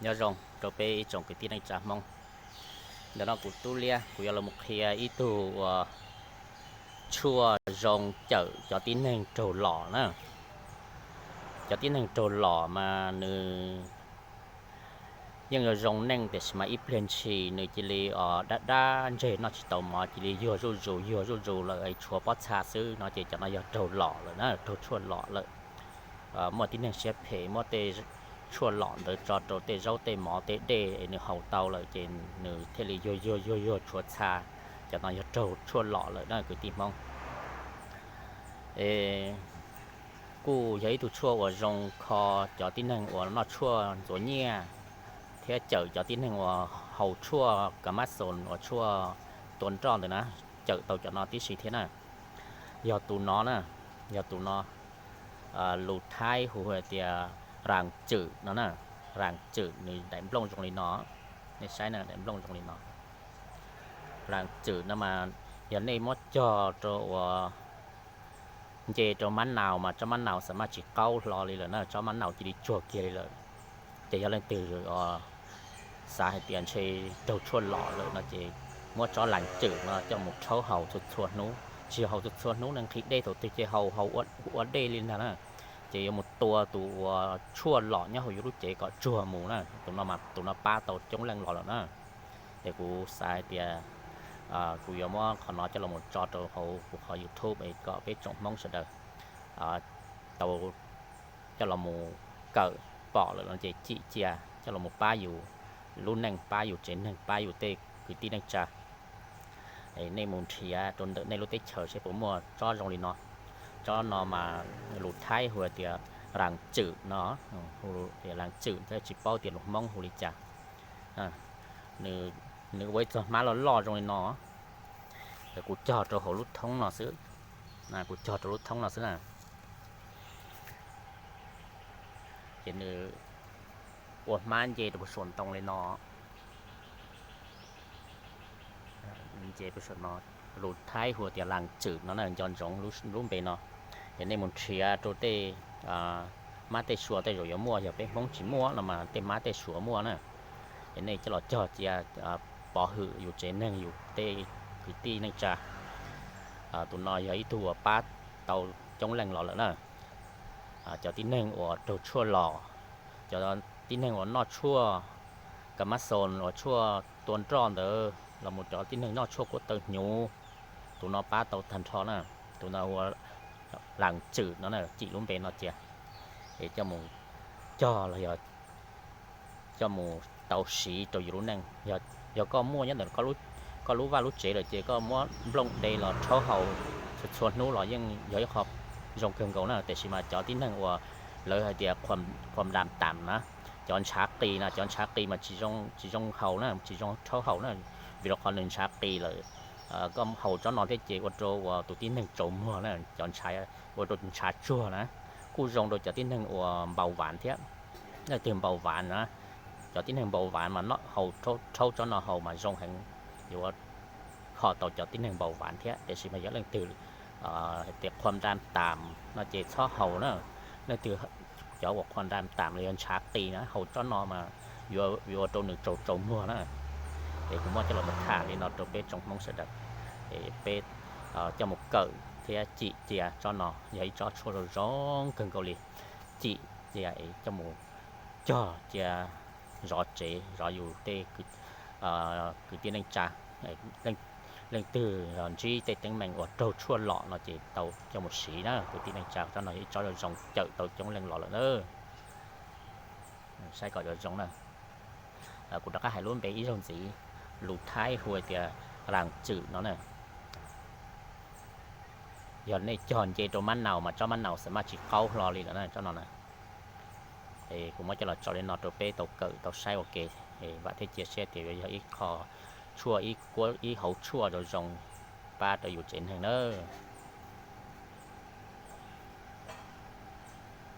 Nyob zoo rau peb ib tsoom kwv tij neej tsa Hmoob. Ntawm no kuv Tub Liab kuv yuav los mus qhia ib tug uas tshuaj zoo cawm cov tib neeg raug lom na. Cov tib neeg raug lom mas nws yeej yuav zoo neej tiam sis mas ib pliag ntshis nws cia li dab dab ntseg noj tsis tau mov, cia li yuag zuj zus yuag zuj zus lawm es tshuav pob txha xwb no ces cov no yog raug lom lawm na, raug tshuaj lom lawm. Muaj tib neeg siab phem muab tej tshuaj lom ntawd tso rau tej zaub tej mov tej dej es nws haus tau lawm ces nws thiaj li yuag yuag yuag yuag tshuav txha. Cov no yog raug tshuaj lom lawm na kwv tij Hmoob. Es kuj yog ib tug tshuaj uas zoo kho cov tib neeg uas noj tshuaj ntxuav nyiaj thiab cawm cov tib neeg uas haus tshuaj ka mab xoos uas tshuaj tua nroj ntawd na, cawm tau cov no tib si thiab na. Yog tus no na, yog tus no, lus Thaib hu tias ras tswm no na. Ras tswm nws daim nplooj zoo li no, nej saib na, daim nplooj zoo li no. Ras tswm no mas yog nej muab cog rau uas nce rau mab naus mas tsob mab naus xam maj tsis qaub hlo li lawm na, tsob mab naus cia li tsuag kiag li lawm. Ces yog leej twg xav hais tias ntshe raug tshuaj lom lawm no ces muab tsob ras tswm no coj mus rhaub haus txhua txhua hnub, tsis yog haus txhua txhua hnub na, nqhis dej thaum twg ces haus haus ua dej li ntag na. Ces yuav mus tua tus uas tshuaj lom nyob hauv yus lub cev kom tsuag mus na, tus no mas tus no pab tau coob leej los lawm na. Ces kuv xav hais tias kuv yuav muab qhov no coj los tso rau hauv kuv qhov YouTube es kom peb tsoom Hmoob sawv daws tau coj los mus kawm pom lawm no ces cim cia coj los pab yus lub neej, pab yus tsev neeg, pab yus tej kwv tij neej tsa. Nej mus nrhiav rau ntawm nej lub teb chaws seb puas muaj tsob zoo li no. Tsob no mas lus Thaib hu tias ras tswm no, hu tias ras tswm thiab tsis paub tias lus Hmoob hu li cas. Nws ua ib txog hmab loj loj zoo li no. Kuv cog rau hauv lub thoob no xwb, kuv cog rau lub thoob no xwb na. Ces nws ua hmab nce rau puag saum ntoo li no. Nce puag saum no, lus Thaib hu tias ras tswm no na, nco ntsoov lub npe no. Ces nej mus nrhiav rau tej hmab tej sua tej zaum yuav muaj, yog peb Hmoob tsis muaj no mas tej hmab tej sua muaj na. Ces nej coj los cog cia pov hwm yus tsev neeg yus tej kwv tij neej tsa. Tus no yog ib tug uas pab tau coob leej los lawm na. Cov tib neeg uas raug tshuaj lom, cov tib neeg uas noj tshuaj ka mab xoos uas tshuaj tua nroj ntawd los mus cov tib neeg noj tshuaj kuab taw hnyuv, tus no pab tau tag nrho na. Tus no ua ras tswm no na, cim lub npe no cia, es coj mus cog los yog coj mus tau siv rau yus lub neej. Yog koj muaj nyob ntawm koj lub vaj lub tsev lawm ces koj muab nplooj de los rhaub haus txhua txhua hnub los yeej yog ib qho zoo kawg nkaus na. Tiam sis mas cov tib neeg uas lawv hais tias khuam dam tam na, cov ntshav qis na, cov ntshav qis mas tsis zoo haus na, tsis zoo rhaub haus na, vim rau qhov nws ntshav qis lawm. Koj haus tsob no thiab ces ua rau uas tus tib neeg tsaus muag na, cov ntshav, ua rau ntshav tsuag na. Kuj zoo rau cov tib neeg uas npau vav thiab. Leej twg npau vav na, cov tib neeg npau vav mas haus, rhaub tsob no haus mas zoo heev, yuav kho tau cov tib neeg npau vav thiab. Tiam sis mas yog leej twg hais tias khuam dam tam no ces txhob haus na. Leej twg cov uas khuam dam tam los yog ntshav qis na haus tsob no mas yuav ua rau nws tsaus tsaus muag na. Es kuv muab coj los tham li no rau peb tsoom Hmoob sawv daws, es peb coj mus kawm thiab cim cia tsob no, yog ib tsob tshuaj zoo zoo kawg nkaus li. Cim cia es coj mus cog cia zov tsev zov yus tej kwv tij neej tsa. Leej twg ntsib tej teeb meem uas raug tshuaj lom no ces tau coj mus siv na kwv tij neej tsa, tsob no yog ib tsob zoo zoo cawm tau coob leej los lawm na. Saib kom zoo zoo na. Kuv rov qab hais lub npe ib zaug ntxiv, lus Thaib hu tias ras tswm no na. Yog nej cog nce rau mab naus mas tsob mab naus xam maj tsis qaub hlo li lawm na tsob no na. Es kuv muab coj los tso li no rau peb tau kawm tau saib ua ke. Vam thiab cia siab tias yuav yog ib qho tshuaj, ib hauv tshuaj zoo zoo pab rau yus tsev neeg nawb.